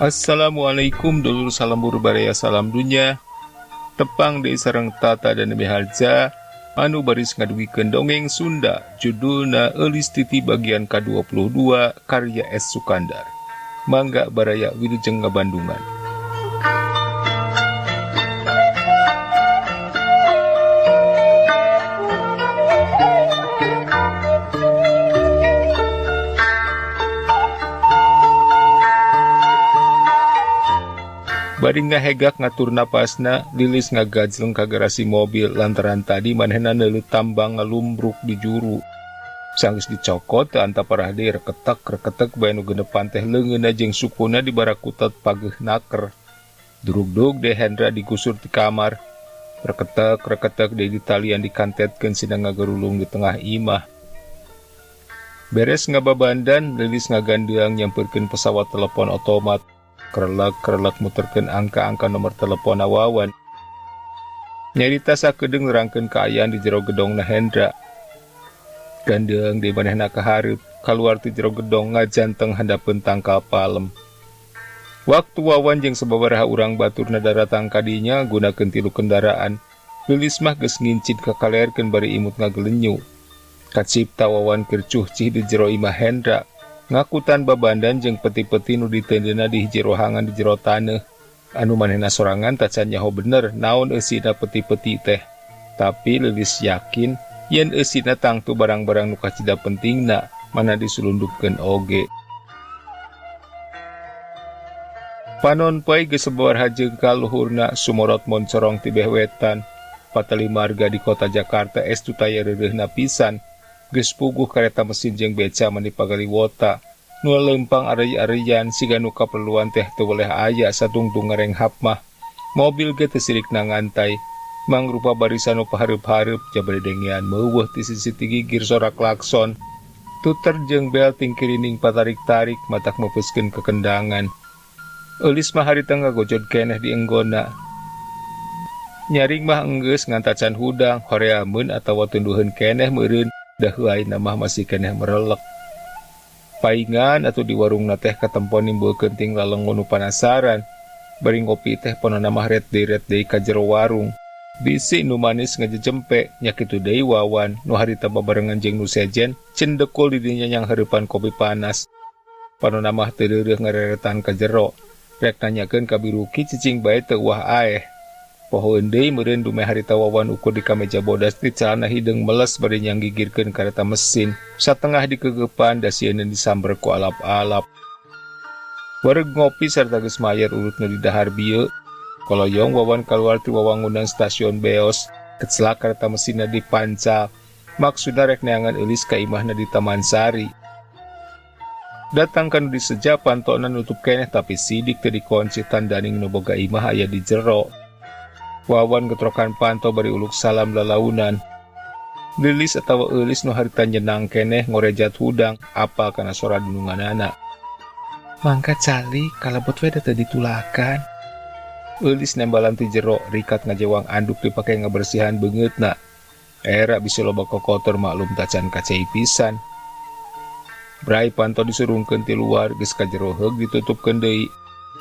Assalamualaikum dulur, salam baraya, salam dunya. Tepang deui sareng Tata dan Nabi Harja anu baris ngadugikeun dongeng Sunda, judulna Eulis Titi bagian ka-22, karya S. Sukandar. Mangga baraya, wilujeng ngabandungan. Bari ngahegak ngatur napasna, Lilis ngagajleng ka garasi mobil lantaran tadi manehna neuleut tambang ngalumbruk di juru. Sanggeus dicokot teu antap parah deui, reketek reketek bae nu genepan teh leungeunna jeung sukuna dibarakutat pageuh naker. Durugdug deui Hendra digusur ti kamar. Reketek reketek deui ditalian dikantetkeun sina ngagerulung di tengah imah. Beres ngababandan, Lilis ngagandeang nyampeurkeun pesawat telepon otomat. Kerlek-kerlek muterkeun angka-angka nomor telepon Wawan. Nyarita sakedeung nerangkeun kaayaan di jero gedongna Hendra. Gandeung deui manehna ka hareup, kaluar ti jero gedong ngajanteng handapeun tangkal palem. Waktu Wawan jeung sababaraha urang baturna daratang ka dinya gunakeun tilu kendaraan, Lilis mah geus ngincid kakalerkeun bari imut ngagelenyu. Kacipta Wawan keur cuhcih di jero imah Hendra, ngakutan babandan jeung peti-peti nu diteundeuna di hiji rohangan di jero taneuh. Anu manehna sorangan tacan nyaho bener naon eusina peti-peti teh. Tapi Lilis yakin yen eusina tangtu barang-barang nu kacida pentingna mana disulundupkeun oge. Panon poe geus sababaraha jengkal luhurna sumorot moncorong ti beh wetan. Patali marga di kota Jakarta estu taya reureuhna pisan. Geus puguh kareta mesin jeung beca mani pagaliwota. Nu leumpang arei-areian siga nu kaperluan teh teu weleh aya satungtung ngarenghap mah. Mobil ge teu sirikna ngantai. Mangrupa barisan nu pahareup-hareup jaba dedengean meuweuh ti sisi ti gigir sora klakson. Tuter jeung bel tingkirining patarik-tarik matak meupeuskeun kekendangan. Eulis mah harita ngagojod keneh di enggona. Nyaring mah enggeus ngan tacan hudang, horeameun atawa tunduheun keneh meureun, da heuayna mah masih keneh merelek. Paingan atuh di warungna teh katempon nimbulkeun ting lalenggo nu panasaran. Bari ngopi teh ponona mah ret deui ret deui ka jero warung. Bisi nu manis ngajejempe, nya kitu deui Wawan nu harita babarengan jeung nu sejen cendekul di dinya nyanghareupan kopi panas. Panona mah teu deureuh ngareretan ka jero. Rek nanyakeun ka Biruki cicing bae teu uah aeh. Pohoeun deui meureun dumeh harita Wawan ukur di kameja bodas di calana hideung meles bari nyanggigirkeun kareta mesin. Satengah dikeugepan da sieun disamber ku alap-alap. Wareg ngopi sarta geus mayar urut nu didahar bieu. Koloyong Wawan kaluar ti wawangunan stasiun Beos, kecelak kareta mesinna dipancal. Maksudna rek neangan Eulis ka imahna di Taman Sari. Datang ka nu diseja pantona nutup keneh tapi sidik teu dikunci tandaning nu boga imah aya di jero. Wawan getrokan panto bari uluk salam lalaunan. Lilis atawa Eulis nu harita nyenang keneh ngorejat hudang apal kana sora dununganana. Mangka calik kalebet we da teu ditulakan. Eulis nembalan ti jero rikat ngajewang anduk dipake ngabersihan beungeutna. Era bisi loba kokotor maklum tacan kacei pisan. Brai panto disurungkeun ti luar geus ka jero heug ditutupkeun deui.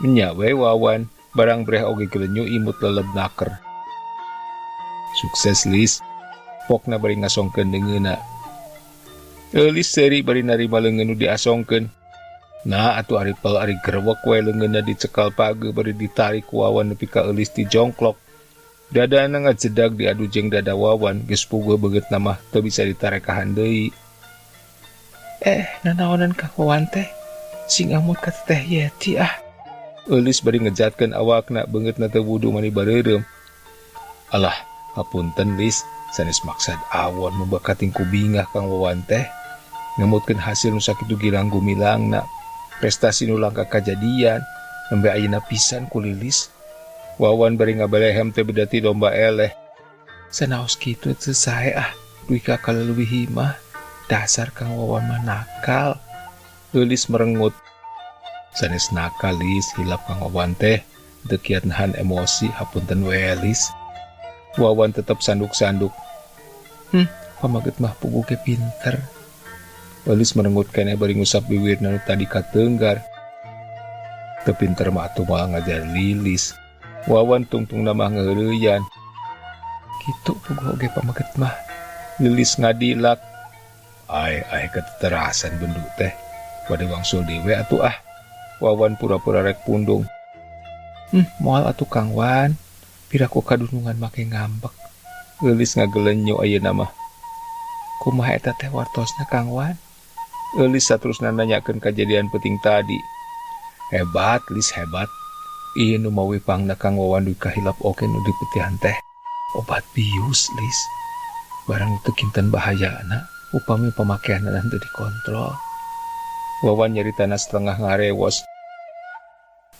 Nya we Wawan, barang breh oge gelenyu imut leleb naker. Sukses Lis, pokna bari ngasongkeun leungeunna. Eulis seuri bari narima leungeun nu diasongkeun. Nah atuh ari pel ari gerewek we leungeunna dicekal pageuh bari ditarik ku Wawan nepi ka Eulis dijongklok. Dadana ngajedag diadu jeung dada Wawan, geus puguh beungeutna mah teu bisa ditarekahan deui. Nanaonan ka Wawan teh? Sing amut ka Teteh Yeti ah. Eulis bari ngejatkeun awakna beungeutna teu wudu mani bareureum. Alah, hapunten Lis, sanes maksad awon mubakating ku bingah Kang Wawan teh. Ngemutkeun hasil nu sakitu gilang gumilangna. Prestasi nu langka kajadian, nembe ayeuna pisan ku Lilis. Wawan bari ngabelehem teh beda ti domba eleh. Sanaos kitu teu sae ah, dugi ka kaleuwih mah. Dasar Kang Wawan mah nakal. Eulis merengut. Sanes nakal Lis, hilap Kang Wawan teh. Teu kiat nahan emosi, hapunten we Lis. Wawan tetep sanduk-sanduk. Pamaget mah puguh ge pinter. Eulis merengut keneh bari ngusap biwirna nu tadi katenggar. Teu pinter mah atuh moal ngajar Lilis. Wawan tungtungna mah ngaheureyan. Kitu puguh oge pameget mah. Lilis ngadilak. Ai ai kateterasan bendu teh. Bade wangsul deui we atuh ah. Wawan pura-pura rek pundung. Moal atuh Kang Wan. Piraku kadunungan make ngambek. Eulis ngagelenyo ayeuna mah. Kumaha eta teh wartosna Kang Wan? Eulis saterusna nanyakeun kajadian peuting tadi. Hebat, Lis, hebat. Ieu nu mawi pangna Kang Wawan dugi kahilap oge nu dipetihan teh. Obat bius, Lis. Barang teu kinten bahayana upami pamakeanna teu dikontrol. Wawan nyaritana setengah ngarewos.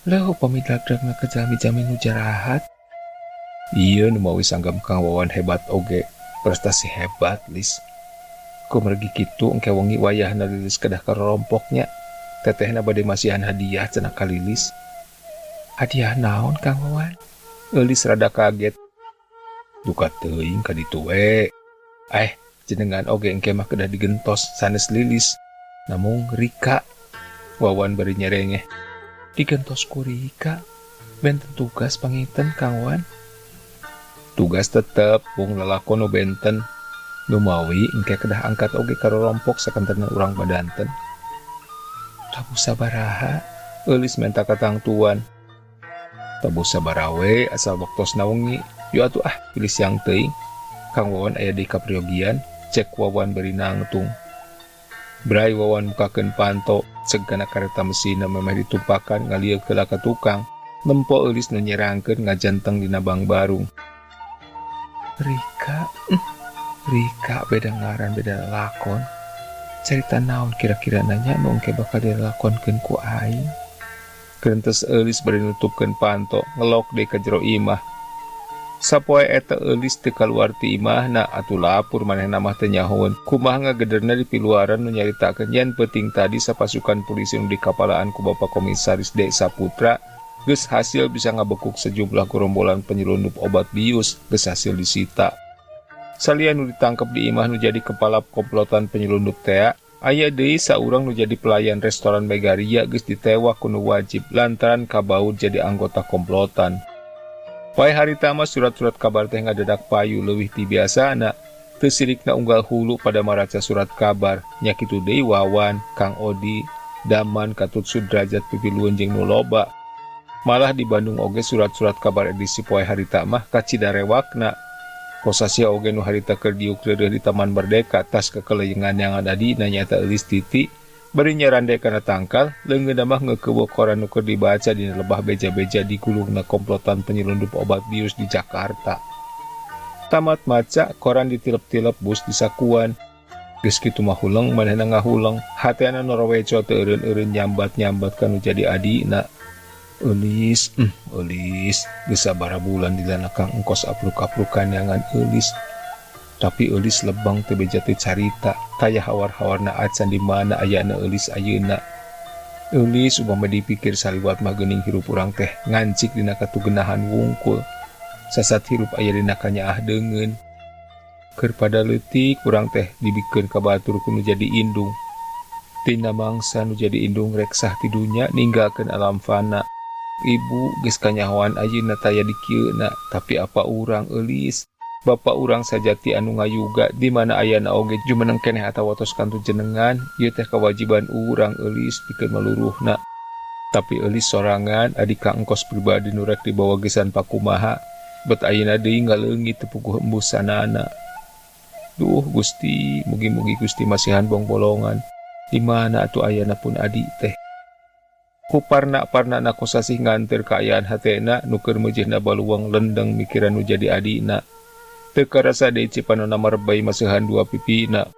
Leuh upami drag-dragna ke jalmi-jalmi nu jarahat. Ieu nu mawi sanggam Kang Wawan hebat oge, prestasi hebat, Lis. Kumargi kitu engke wengi wayahna Lilis kedah karorompoknya. Tetehna bade masihan hadiah cenah ka Lilis. Hadiah naon Kang Wawan? Eulis rada kaget. Duka teuing ka ditu we. Jenengan oge engke mah kedah digentos sanes Lilis. Namung Rika. Wawan bari nyerengeh. Digentos ku Rika. Benten tugas panginten Kang Wan. Tugas tetep mung lalakon nu benten. Numawi engke kedah angkat oge karorompok sakantenan urang badanten. Tabuh sabaraha? Eulis menta katangtuan. Tabuh sabaraha we asal waktosna wengi. Yu atuh ah pilih siang teuing. Kang Wawan aya di kapriogian, cek Wawan bari nangtung. Bray Wawan mukakeun panto, ceg kana kareta mesinna memeh ditumpakan ngalieu heula ka tukang. Nempo Eulis nu nyerangkeun ngajanteng dina bang barung. Rika, Rika beda ngaran beda lakon. Carita naon kira-kira nanya nu engke bakal dilakonkeun ku aing. Krentes Eulis bari nutupkeun panto, ngelok deui ka jero imah. Sapoe eta Eulis teu kaluar ti imahna atuh lapur manehna mah teu nyahoeun. Kumaha ngagederna di piluaran nu nyaritakeun yen peuting tadi sapasukan polisi nu dikapalaan ku Bapak Komisaris D. Saputra geus hasil bisa ngabekuk sejumlah gerombolan penyelundup obat bius geus hasil disita. Salian nu ditangkep di imah nu jadi kepala komplotan penyelundup tea, aya deui saurang nu jadi pelayan restoran Megaria geus ditewak ku nu wajib lantaran kabaud jadi anggota komplotan. Pae harita mah surat-surat kabar teh ngadadak payu leuwih ti biasana. Teu sirikna unggal hulu pada maraca surat kabar, nya kitu deui Wawan, Kang Odi, Daman, Katut Sudrajat pipilueun jeung nu loba. Malah di Bandung oge surat-surat kabar edisi poe harita mah kacidarewakna. Kosasih oge nu harita keur diuk reureuh di Taman Merdeka tas kekeleyengan yang adina nyaeta Eulis Titi bari nyarande kana tangkal leungeunna mah ngeukeubeuh koran nu keur dibaca dina lebah beja-beja di gulungna komplotan penyelundup obat bius di Jakarta. Tamat maca koran ditilep-tilep bus di sakuan. Geus kitu mah huleng manehna ngahuleng, hatena noroweco teu eureun-eureun nyambat-nyambat ka nu jadi adina. Eulis, Eulis, geus sabaraha bulan dilana Kang Engkos apruk-aprukan neangan Eulis. Tapi Eulis lebang teu beja teu carita, taya hawar-hawarna acan di mana ayana Eulis ayeuna. Eulis upama dipikir saliwat mah geuning hirup urang teh ngancik dina katugenahan wungkul. Sasat hirup aya dina kanyaah deungeun. Keur pada leutik urang teh dibikeun ka batur ku nu jadi indung. Tina mangsa nu jadi indung rek sah ti dunya ninggalkeun alam fana. Ibu geus kanyahoan ayeuna taya di kieuna, tapi apa urang Eulis? Bapak urang sajati anu ngayuga di mana ayana oge jumeneng keneh atawa tos kantu jenengan, ieu teh kewajiban urang Eulis pikeun maluruhna. Tapi Eulis sorangan adi ka engkos pribadi nu rek dibawa gesan pakumaha, bet ayeuna deui ngaleungit teu puguh embusanana. Duh Gusti, mugi-mugi Gusti masihan bongbolongan. Di mana atuh ayana pun adi teh. Ku parna-parnana kosasih nganteur kaayaan hatena nu keur meujeuhna baluang lendeng mikiran nu jadi adina. Teu karasa deui cipanona marebay maseuhan dua pipina.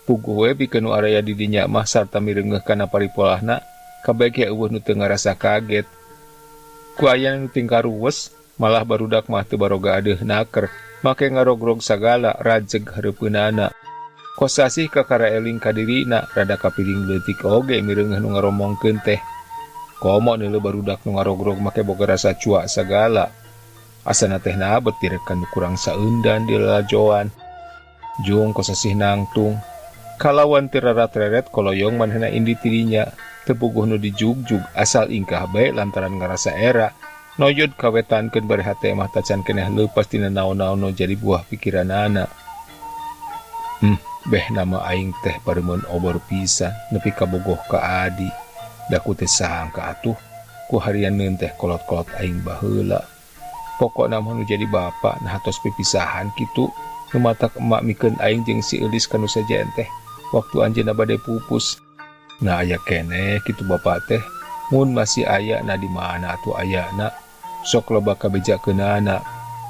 Puguh we pikeun nu araya di dinya mah sarta mireungeuh kana paripolahna, kabeh eueuh nu teu ngarasa kaget. Ku ayana nu tingkah ruwes, malah barudak mah teu baroga adeuh naker, make ngarogrog sagala rajeg hareupeunana. Kosasih kakara eling ka dirina, rada kapiling leutik oge mireungeuh nu ngaromongkeun teh. Komo neuleuh barudak nu ngarogrog make boga rasa cuak sagala. Asana teh nabet direkan nu kurang saeundan di lalajoan. Jung kosasih nangtung. Kalawan tirarat-reret koloyong manehna indi tidinya. Teu puguh nu dijugjug asal ingkah bae lantaran ngarasa era. Noyod kawetankeun bari hate mah tacan keneh leupas tina naon-naon nu jadi buah pikiranana. Beh nama aing teh pareumeun obor pisan nepi ka bogoh ka adi. Da ku teu sangka atuh ku harianeun teh kolot-kolot aing baheula. Pokona mah nu jadi bapa nah tos pipisahan kitu. Nu matak emak mikeun aing jeung si Eulis ka nu sejen teh waktu anjeunna bade pupus. Nah aya keneh kitu bapa teh mun masih aya na di mana atuh ayana. Sok loba kabejakeunana.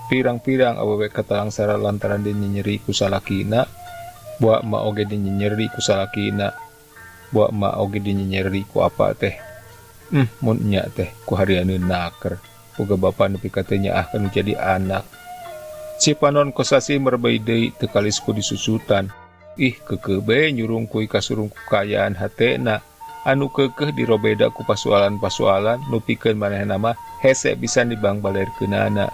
Pirang-pirang awewe katalangsara lantaran dinyenyeri ku salakina. Buah emak oge dinyenyeri ku salakina. Buah emak oge dinyenyeri ku apa teh. Mun nya teh ku harianeun naker. Boga bapa nepi ka teu nyaah kanu jadi anak. Cipanon Kosasih merebei deui teu kalis ku disusutan. Ih keukeuh bae nyurung kuy kasurung ku kaayaan hatena. Anu keukeuh dirobeda ku pasualan-pasualan nu pikeun manehna mah hese pisan dibangbalerkeunana.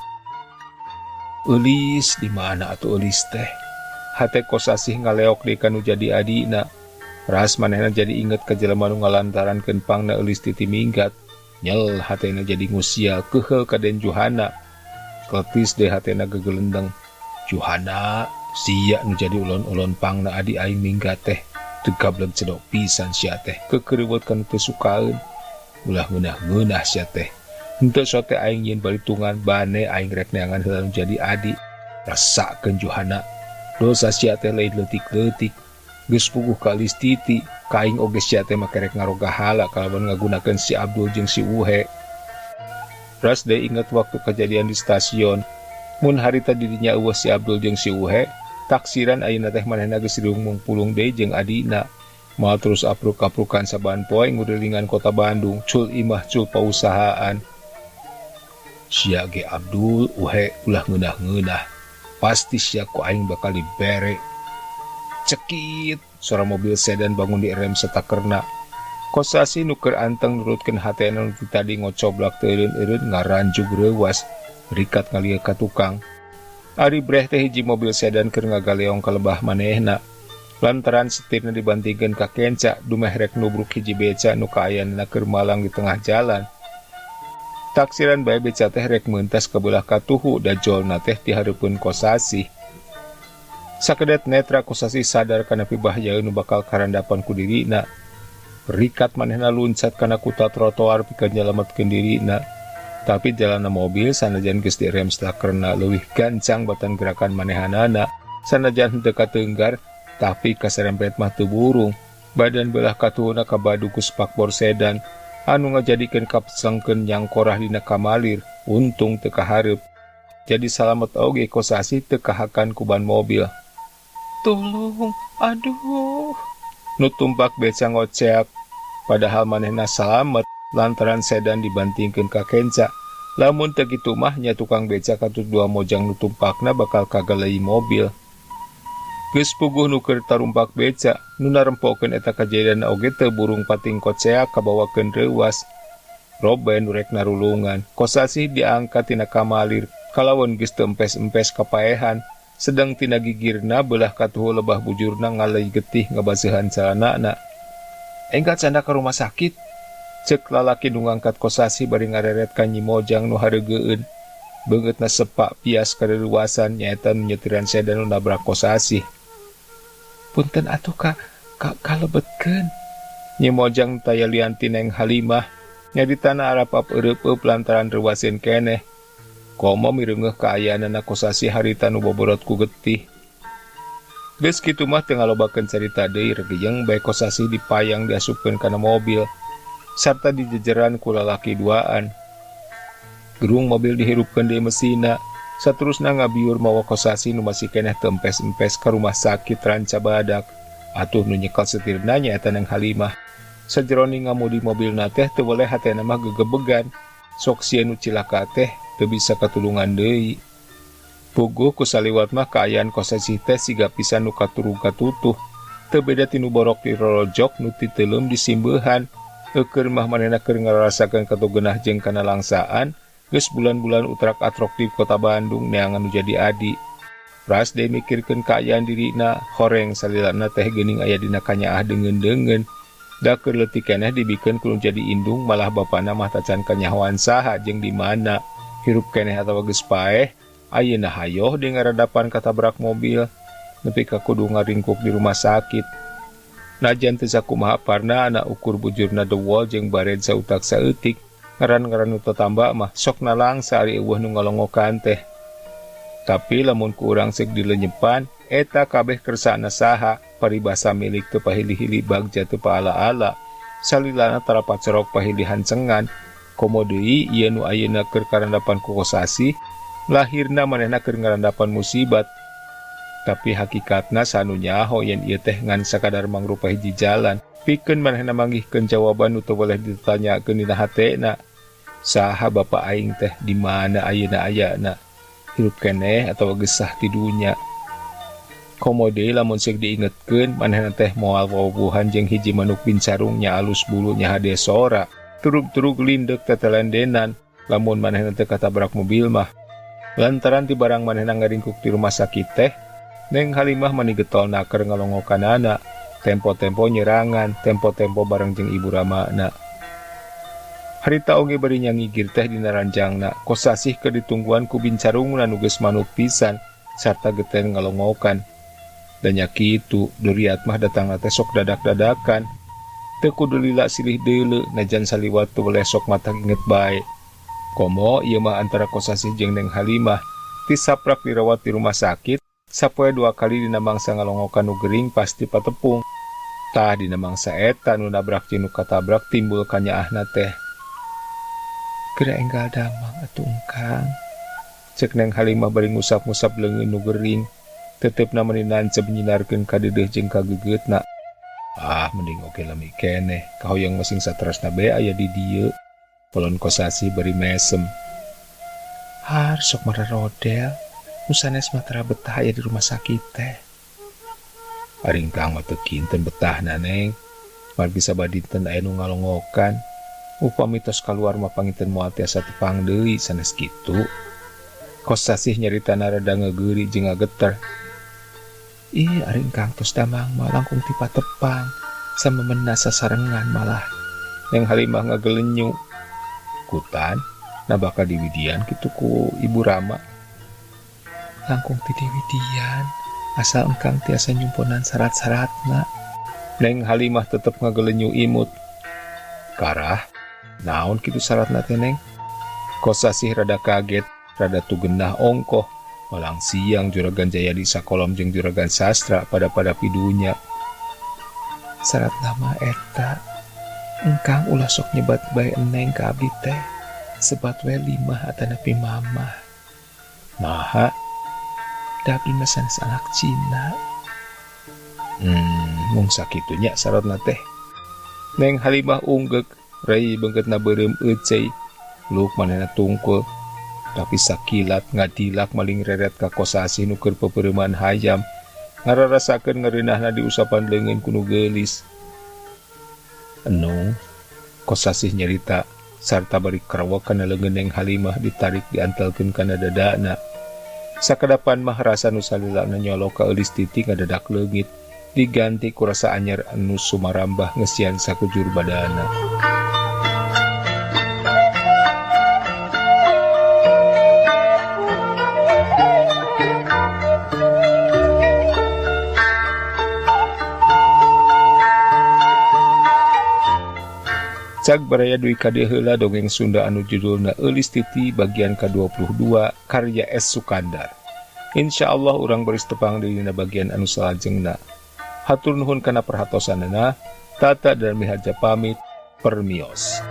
Eulis di mana atuh Eulis teh? Hate Kosasih ngaleok deui kanu jadi adina. Ras manehna jadi inget ka jelema nu ngalantarankeun pangna Eulis titi minggat. Nyel hatena jadi ngusia keuheul ka Den Juhana. Kletis deui hatena gegelendeng. Juhana sia nu jadi ulon-ulon pangna adi aing minggat teh. Teu gableg cedok pisan sia teh. Keukeureut ka nu teu sukaeun. Ulah ngeunah-ngeunah sia teh. Henteu sote aing nyieun balitungan bane aing rek neangan heula nu jadi adi. Rasakeun Juhana. Dosa sia teh lain leutik-leutik. Geus puguh ka Eulis titi. Ka aing oge sia teh make rek ngaroga hala kalawan ngagunakeun si Abdul jeung si Uhe. Ras deui inget waktu kejadian di stasiun. Mun harita di dinya eueuh si Abdul jeung si Uhe, taksiran ayeuna teh manehna geus riung mungpulung deui jeung adina. Moal terus apruk-aprukan saban poe ngurilingan kota Bandung, cul imah cul pausahaan. Sia ge Abdul Uhe ulah ngeunah-ngeunah. Pasti sia ku aing bakal dibere. Cekit, suara mobil sedan bangun di rem setakerna. Kosasih nu keur anteng nurutkeun hatena nu ti tadi ngocoblak teu eureun-eureun ngaranjug reuwas. Rikat ngalieu ka tukang. Ari breh teh hiji mobil sedan keur ngagaleong ka lebah manehna. Lantaran setirna dibantingkeun ka kenca, dumeh rek nubruk hiji beca nu kaayaanna keur malang di tengah jalan. Taksiran bae beca teh rek meuntas ka beulah katuhu da jolna teh dihareupeun Kosasih. Sakedet netra Kosasih sadar kana pibahayaeun nu bakal karandapan ku dirina. Rikat manehna luncat kana kuta trotoar pikeun nyalametkeun dirina. Tapi jalanna mobil sanajan geus direm sakerna leuwih gancang batan gerakan manehanana. Sanajan henteu kateunggar, tapi kaserempet mah teu burung. Badan belah katuhuna kabadu ku spakbor sedan anu ngajadikeun kapsengkeun nyangkorah dina kamalir, untung teu kahareup. Jadi salamet oge Kosasih teu kahakan ku ban mobil. Tulung, aduh. Nu tumpak beca ngoceak, padahal manehna salamet lantaran sedan dibantingkeun ka kenca. Lamun teu kitu mah nya tukang beca katut dua mojang nu tumpakna bakal kagalei mobil. Geus puguh nu keur tarumpak beca, nu narempokeun eta kajadian oge teu burung pating koceak kabawakeun reuwas. Robe nu rek narulungan, Kosasih diangkat tina kamalir, kalawan geus teu empes-empes kapaehan. Sedang tina gigirna beulah katuhu lebah bujurna ngaleuy getih ngabaseuhan calanana. Enggal canda ka rumah sakit. Ceuk lalaki nu ngangkat Kosasih bari ngareret ka Nyi Mojang nu hareugeun. Beungeutna sepak pias kareuruasan nyaeta nu nyetiran sedan nu nabrak Kosasih. Punten atuh ka kalebetkeun. Nyi Mojang taya lian ti Neng Halimah nyaritana arapap eureup-eup lantaran reuwaseun keneh. Komo mireungeuh kaayaanana Kosasih harita nu boborot ku getih. Geus kitu mah teu ngalobakeun carita deui regeyeng bae Kosasih dipayang diasupkeun kana mobil sarta dijejeran ku lalaki duaan. Gerung mobil dihirupkeun deui mesinna, saterusna ngabiur mawa Kosasih nu masih keneh teu empes-empes ka rumah sakit Ranca Badak. Atuh nu nyekel setirna nyaeta Neng Halimah. Sajeroning ngamudi mobilna teh teu weleh hatena mah gegebegan. Sok sieun nu cilaka teh teu bisa katulungan deui. Puguh ku saliwat mah kaayaan Kosasih teh siga pisan nu katurung katutuh. Teu beda ti nu borok di rorojok nu titeuleum disimbeuhan. Eukeun mah manehna keur ngarasakeun katugeunah jeung kanalangsaan, geus bulan-bulan utrak-atrok di kota Bandung neangan nu jadi adi. Ras deui mikirkeun kaayaan dirina, horeng salilana teh geuning aya dina kanyaah deungeun-deungeun. Da keur leutik keneh dibikeun ku nu jadi indung malah bapana mah tacan kanyahoan saha jeung di mana. Hirup keneh atawa geus paeh, ayeuna hayoh deui ngaradapan katabrak mobil. Nepi ka kudu ngaringkuk di rumah sakit. Najan teu sakumaha parna anak ukur bujurna dewol jeung bared sautak saeutik. Ngaran-ngaran nu tatamba mah sok nalangsa ari eueuh nu ngalongokan teh. Tapi lamun ku urang seuk dilenyepan, eta kabeh kersana saha, paribasa milik teu pahili-hili bagja teu paala-ala. Salilana tara pacorok pahilihan cengan. Komo deui ieu nu ayeuna keur karandapan ku Kosasih, lahirna manehna keur ngarandapan musibat. Tapi hakikatna sanu nyaho yen ieu teh ngan sakadar mangrupa hiji jalan. Pikeun manehna manggihkeun jawaban nu teu boleh ditanyakeun dina hatena. Saha bapa aing teh di mana ayeuna ayana? Hirup keneh atawa gesah ti dunya? Komo deui lamun seuk diingetkeun manehna teh moal wawuhan jeung hiji manuk bincarungnya alus bulu nya hade sora. Turug-turug lindek tetelendenan lamun manehna teh katabrak mobil mah. Lantaran ti barang manehna ngaringkuk di rumah sakit teh, Neng Halimah mani getol naker ngalongokanana, tempo-tempo nyerangan, tempo-tempo bareng jeung ibu ramana. Harita oge bari nyangigir teh dina ranjangna, Kosasih keur ditungguan ku bincarungna nu geus manuk pisan sarta geten ngalongokan. Da nya kitu, duriat mah datangna teh sok dadak-dadakan. Teu kudu lila silih deuleu najan saliwat teu boleh sok matang inget bae. Komo ieu mah antara Kosasih jeung Neng Halimah, tisaprak dirawat di rumah sakit, sapoe 2 kali dina mangsa ngalongokan nu gering pasti patepung. Tah dina mangsa eta nu nabrak jeung nu katabrak timbul kanyaahna teh. Geura enggal damang atuh engkang. Cek Neng Halimah bari ngusap-ngusap leungeun nu gering. Tetepna meni nancep nyinarkeun kadeudeuh jeung kagegeutna. Ah, mending oge lami keneh. Kahoyong masing saterasna bae aya di dieu. Polon Kosasih bari mesem. Har sok mararodel. Nu sanes mah tara betah aya di rumah sakit teh. Ari engkang mah teu kinten betahna, Neng. Margi sabadinten aya nu ngalongokan. Upami tos kaluar mah panginten moal tiasa tepang deui sanes kitu. Kosasih nyaritana rada ngegeuri jeung ngageter. Ih, ari engkang tos damang mah langkung ti patepang, samemena sasarengan malah. Neng Halimah ngagelenyu. Kutan, nah bakal diwidian kitu ku Ibu Rama. Langkung ti diwidian, asal engkang tiasa nyumponan syarat-syaratna. Neng Halimah tetep ngagelenyu imut. Karah, naon kitu syaratna teh, Neng? Kosasih rada kaget, rada tugenah ongkoh. Malang siang Juragan Jayadi sakolom jeung Juragan Sastra pada-pada pidunya. Syarat nama eta, engkang ulah sok nyebat bae eneng ka abdi teh, sebat we limah atanapi mamah. Naha? Da abdi mah sanes anak Cina. Mung sakitunya syaratna teh. Neng Halimah unggeuk, rei beungkeutna beureum euceuy, luk manehna tungkul. Tapi sakilat ngadilak maling reret ka Kosasih nu keur pepereuman hayam. Ngararasakeun ngeureunahna diusapan leungeun ku nu geulis. Enung, Kosasih nyarita sarta bari krewek kana leungeun Neng Halimah ditarik diantelkeun kana dadana. Sakadapan mah rasa nu salilana nyolok ka eulis titik ngadadak leungit, diganti ku rasa anyar anu sumarambah ngesian sakujur badana. Cag baraya duwi kade heula dongeng Sunda anu judulna Eulis Titi bagian ka-22 karya S. Sukandar. Insya Allah urang baris tepang dina bagian anu salajengna. Hatur nuhun kana perhatosanana. Tata dan Miharja pamit, permios.